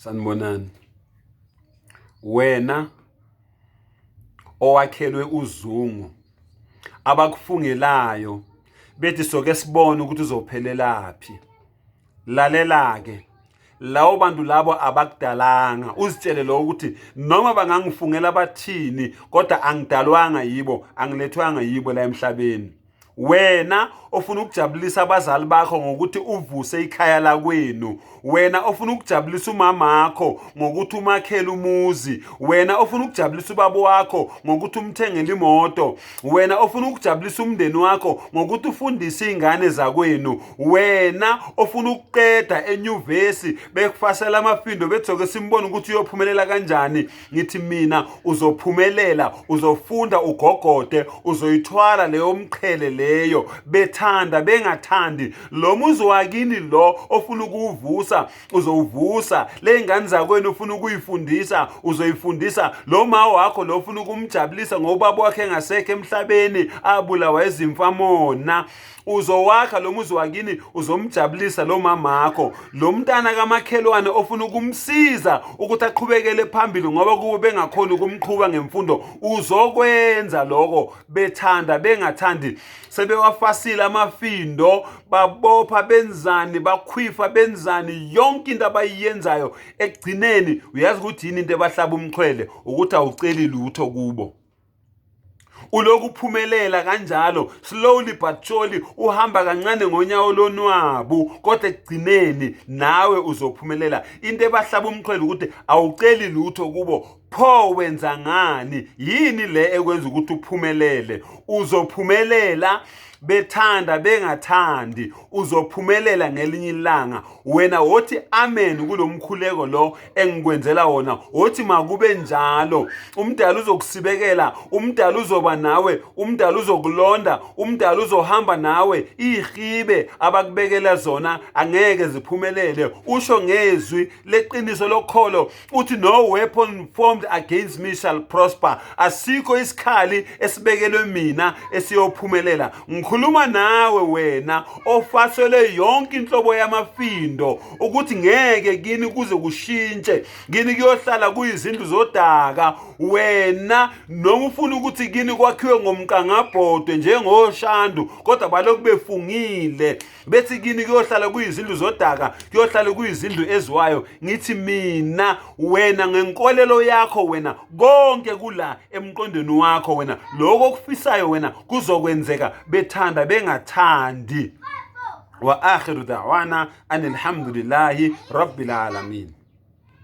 Sanibonani. Wena owakhelwe uzungu abakufungelayo bethi soke sibone ukuthi uzophelelaphi. Lalela-ke lawo bantu labo abakudalanga uzitshele lo ukuthi noma bangangifungela bathini kodwa angidalwanga yibo angilethwanga yibo la emhlabeni wena ofuna ukujabulisa abazali bakho ngokuthi uvuse ikhaya lakwenu wena ofuna ukujabulisa umamakho ngokuthi umakhele umuzi wena ofuna ukujabulisa ubaba wakho ngokuthi umthengele imoto wena ofuna ukujabulisa umndeni wakho ngokuthi ufundise iy'ngane zakwenu wena ofuna ukuqeda enyuvesi bekufasela amafindo bethoke simbone ukuthi uyophumelela kanjani ngithi mina uzophumelela uzofunda ugogode uzoyithwala leyo mqhele leyo bethanda bengathandi lo muzi wakini lo ofuna ukuwuvusa uzowuvusa le ngane zakwenu ufuna ukuyifundisa uzoyifundisa lo ma wakho lo ufuna ukumjabulisa ngoba ubaba wakhe engasekho emhlabeni abulawa izimfamona uzowakha lo muzi wakini uzomjabulisa lo mamakho lo mntana kamakhelwane ofuna ukumsiza ukuthi aqhubekele phambili ngoba kube bengakhoni ukumqhuba ngemfundo uzokwenza lokho bethanda bengathandi sebewafasile amafindo babopha benzani bakhwifa benzani yonke into abayiyenzayo ekugcineni uyazi ukuthi yini into ebahlaba umxhwele ukuthi awuceli lutho kubo ulokhu uphumelela kanjalo slowly but surely uhamba kancane ngonyawo lonwabu kodwa ekugcineni nawe uzophumelela into ebahlaba umxhwele ukuthi awuceli lutho kubo pho wenza ngani yini le ekwenza ukuthi uphumelele uzophumelela bethanda bengathandi uzophumelela ngelinye ilanga wena wothi amen kulomkhuleko lo engikwenzela wona wothi makube njalo umdala uzokusibekela umdala uzoba nawe umdala uzokulonda umdala uzohamba nawe ihibe abakubekela zona angeke ziphumelele usho ngezwi leqiniso lokholo uthi no weapon formed against me shall prosper asikho isikhali esibekelwe mina esiyophumelela ngikhuluma nawe wena ofaselwe yonke inhlobo yamafindo ukuthi ngeke kini kuze kushintshe kini kuyohlala kuyizindlu zodaka wena noma ufuna ukuthi kini kwakhiwe ngomqangabhodwe njengoshandu kodwa balokhu befungile bethi kini kuyohlala kuyizindlu zodaka kuyohlala kuyizindlu eziwayo ngithi mina wena ngenkolelo yakho wena konke kula emqondweni wakho wena lokho okufisayo wena kuzokwenzeka bethanda bengathandi wa akhiru da'wana anilhamdulillahi rabbil alamin.